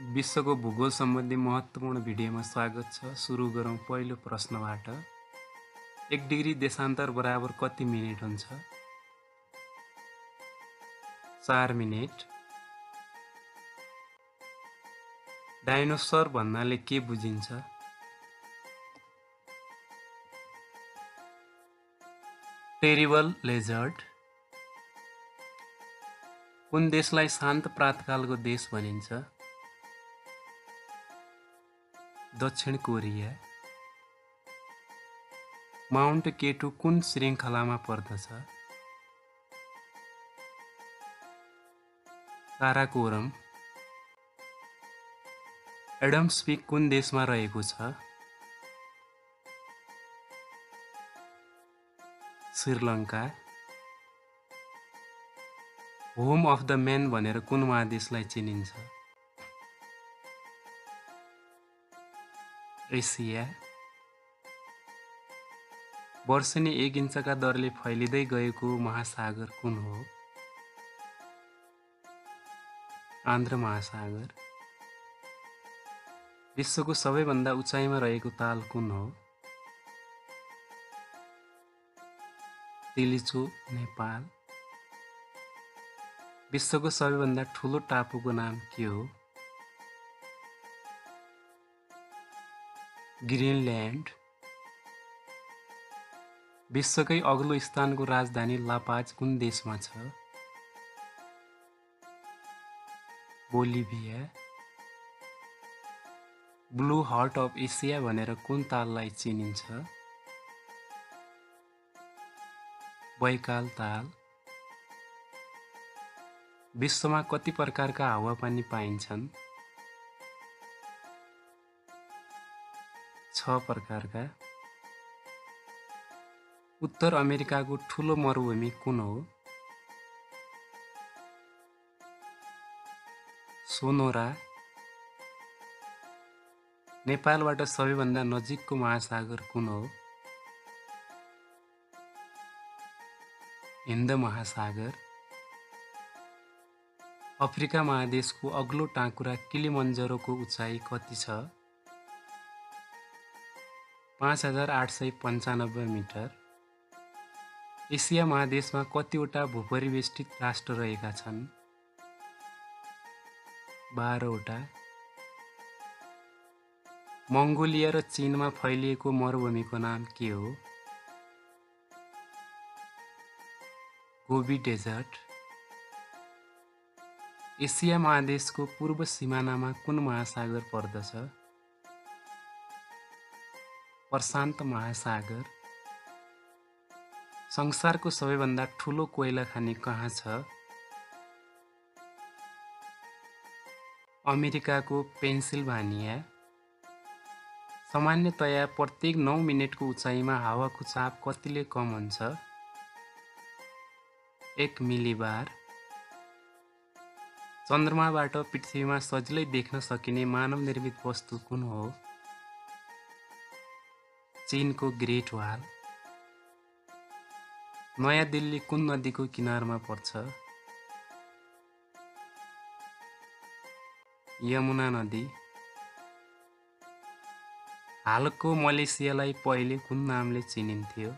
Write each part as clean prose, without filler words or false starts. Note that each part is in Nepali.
विश्वको भूगोल सम्बन्धी महत्त्वपूर्ण भिडियोमा स्वागत छ। सुरु गरौँ पहिलो प्रश्नबाट। 1 डिग्री देशान्तर बराबर कति मिनेट हुन्छ? 4 मिनेट। डाइनोसर भन्नाले के बुझिन्छ? टेरिबल लेजर्ड। कुन देशलाई शान्त प्रातकालको देश भनिन्छ? दक्षिण कोरिया। माउन्ट केटु कुन श्रृङ्खलामा पर्दछ? काराकोरम। एडम्स पिक कुन देशमा रहेको छ? Sri Lanka. Home of the man भनेर कुन महादेशलाई चिनिन्छ? एसिया। वर्षेनी 1 इन्चका दरले फैलिँदै गएको महासागर कुन हो? आन्ध्र महासागर। विश्वको सबैभन्दा उचाइमा रहेको ताल कुन हो? तिलिचो, नेपाल। विश्वको सबैभन्दा ठुलो टापुको नाम के हो? ग्रिनल्यान्ड। विश्वकै अग्लो स्थानको राजधानी लापाज कुन देशमा छ? Bolivia. Blue heart of Asia भनेर कुन ताललाई चिनिन्छ? बैकाल ताल। विश्वमा कति प्रकारका हावापानी पाइन्छन्? 6 प्रकारका। उत्तर अमेरिकाको ठुलो मरुभूमि कुन हो? सोनोरा। नेपालबाट सबैभन्दा नजिकको महासागर कुन हो? हिन्द महासागर। अफ्रिका महादेशको अग्लो टाँकुरा किलिमन्जरोको उचाइ कति छ? 5895 मिटर। एसिया महादेशमा कतिवटा भूपरिवेष्टित राष्ट्र रहेका छन्? 12 वटा। मङ्गोलिया र चीनमा फैलिएको मरुभूमिको नाम के हो? Gobi desert. एसिया महादेशको पूर्व सिमानामा कुन महासागर पर्दछ? प्रशान्त महासागर। संसारको सबैभन्दा ठुलो कोइला खानी कहाँ छ? अमेरिकाको पेन्सिल्भानिया। सामान्यतया प्रत्येक 9 मिनेटको उचाइमा हावाको चाप कतिले कम हुन्छ? 1 मिलिबार। चन्द्रमाबाट पृथ्वीमा सजिलै देख्न सकिने मानव निर्मित वस्तु कुन हो? चीनको ग्रेट वाल। नयाँ दिल्ली कुन नदीको किनारमा पर्छ? यमुना नदी। हालको मलेसियालाई पहिले कुन नामले चिनिन्थ्यो?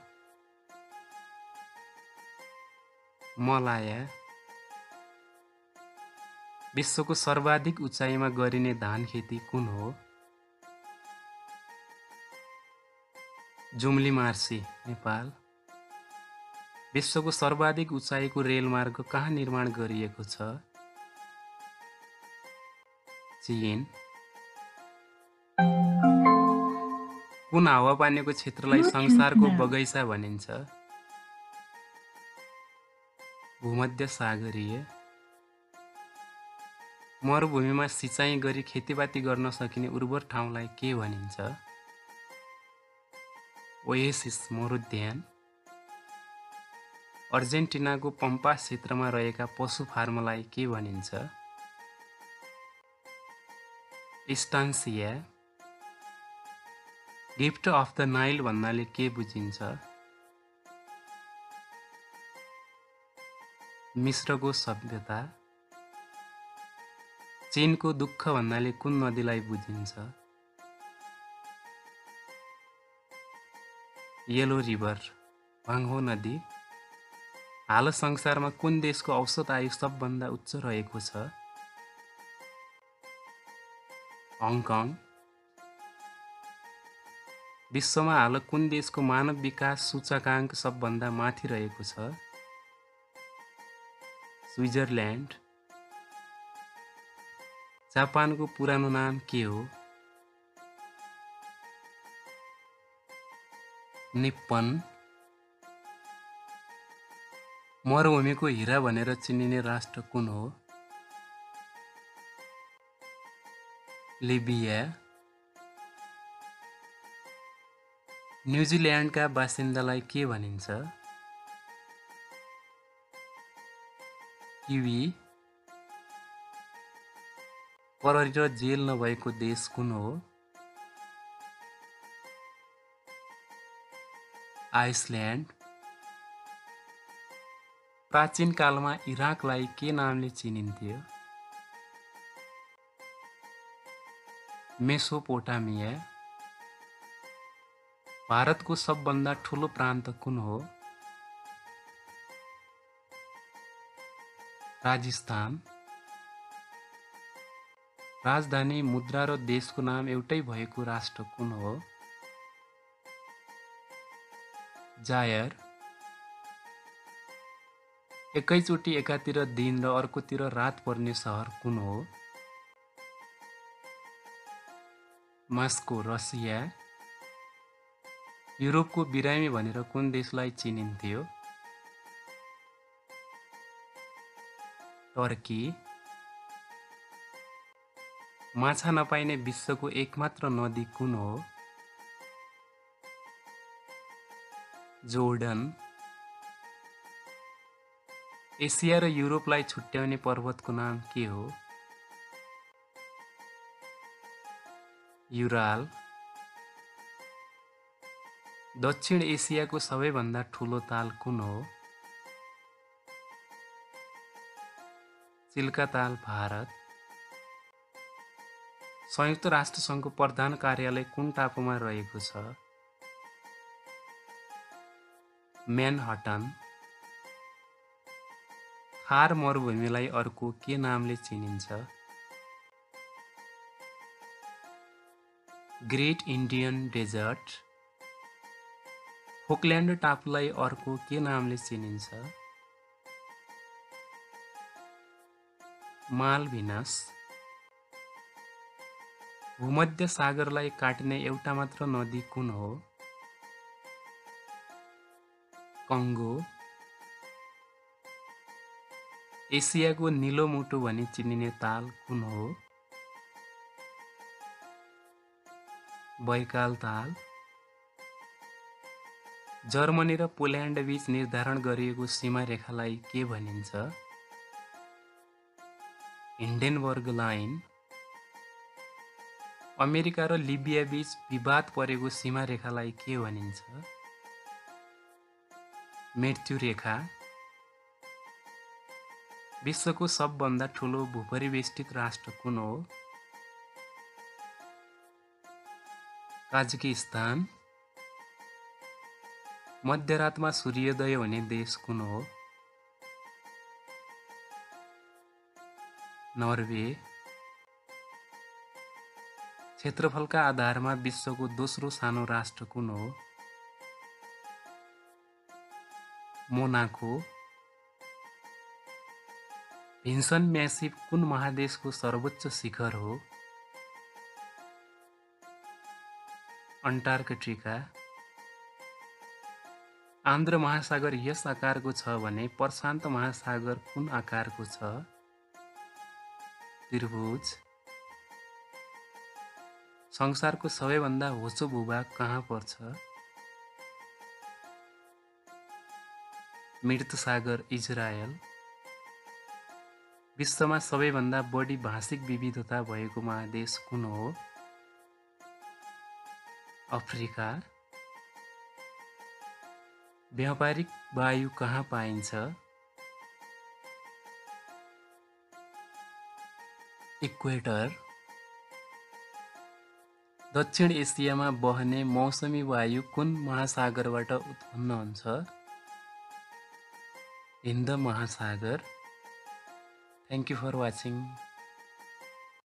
मलाया। विश्वको सर्वाधिक उचाइमा गरिने धान खेती कुन हो? जुम्ली मार्सी, नेपाल। विश्वको सर्वाधिक उचाइको रेलमार्ग कहाँ निर्माण गरिएको छ? चीन। कुन हावापानीको क्षेत्रलाई संसारको बगैँचा भनिन्छ? भूमध्य सागरीय। मरुभूमिमा सिँचाइ गरी खेतीपाती गर्न सकिने उर्वर ठाउँलाई के भनिन्छ? ओएसिस, मरुद्यान। अर्जेन्टिनाको पम्पा क्षेत्रमा रहेका पशु फार्मलाई के भनिन्छ? इस्टान्सिया। गिफ्ट अफ द नाइल भन्नाले के बुझिन्छ? मिस्रको सभ्यता। चीनको दुःख भन्नाले कुन नदीलाई बुझिन्छ? येलो रिभर, भाङहो नदी। हाल संसारमा कुन देशको औसत आयु सबभन्दा उच्च रहेको छ? हङकङ। विश्वमा हाल कुन देशको मानव विकास सूचकाङ्क सबभन्दा माथि रहेको छ? स्विजरल्यान्ड। जापानको पुरानो नाम के हो? निप्पन। मरुभूमिको हिरा भनेर चिनिने राष्ट्र कुन हो? लिबिया। न्युजिल्यान्डका बासिन्दालाई के भनिन्छ? किवी। प्रहरी र जेल नभएको देश कुन हो? आइसल्यान्ड। प्राचीन कालमा इराकलाई के नामले चिनिन्थ्यो? मेसोपोटामिया। भारतको सबभन्दा ठुलो प्रान्त कुन हो? राजस्थान। राजधानी, मुद्रा र देशको नाम एउटै भएको राष्ट्र कुन हो? जायर। एकैचोटि एकातिर दिन र अर्कोतिर रात पर्ने सहर कुन हो? Moscow, Russia. युरोपको बिरामी भनेर कुन देशलाई चिनिन्थ्यो? टर्की। माछा नपाइने विश्वको एकमात्र नदी कुन हो? जोर्डन। एसिया र युरोपलाई छुट्याउने पर्वतको नाम के हो? युराल। दक्षिण एसियाको सबैभन्दा ठुलो ताल कुन हो? चिल्का ताल, भारत। संयुक्त राष्ट्र सङ्घको प्रधान कार्यालय कुन टापुमा रहेको छ? म्यानहट्टन। थार मरुभूमिलाई अर्को के नामले चिनिन्छ? Great Indian desert. फोकल्यान्ड टापुलाई अर्को के नामले चिनिन्छ? मालभिनस। भूमध्य सागरलाई काट्ने एउटा मात्र नदी कुन हो? कङ्गो। एसियाको निलो मुटु भनी चिनिने ताल कुन हो? बैकाल ताल। जर्मनी र पोल्यान्ड बीच निर्धारण गरिएको सीमा रेखालाई के भनिन्छ? Hindenburg line. अमेरिका र लिबिया बीच विवाद परेको सीमा रेखालाई के भनिन्छ? मृत्यु रेखा। विश्वको सबभन्दा ठुलो भूपरिवेष्टित राष्ट्र कुन हो? काजाकिस्तान। मध्यरातमा सूर्योदय हुने देश कुन हो? नर्वे। क्षेत्रफलका आधारमा विश्वको दोस्रो सानो राष्ट्र कुन हो? मोनाको। भिन्सन म्यासिभ कुन महादेशको सर्वोच्च शिखर हो? अन्टार्कटिका। आन्ध्र महासागर यस आकारको छ भने प्रशान्त महासागर कुन आकारको छ? त्रिभुज। संसारको सबैभन्दा होचो भूभाग कहाँ पर्छ? मृत सागर, इजरायल। विश्वमा सबैभन्दा बढी भाषिक विविधता भएको महादेश कुन हो? अफ्रिका। व्यावहारिक वायु कहाँ पाइन्छ? इक्वेटर। दक्षिण एसियामा बहने मौसमी वायु कुन महासागरबाट उत्पन्न हुन्छ? हिन्द महासागर। Thank you for watching.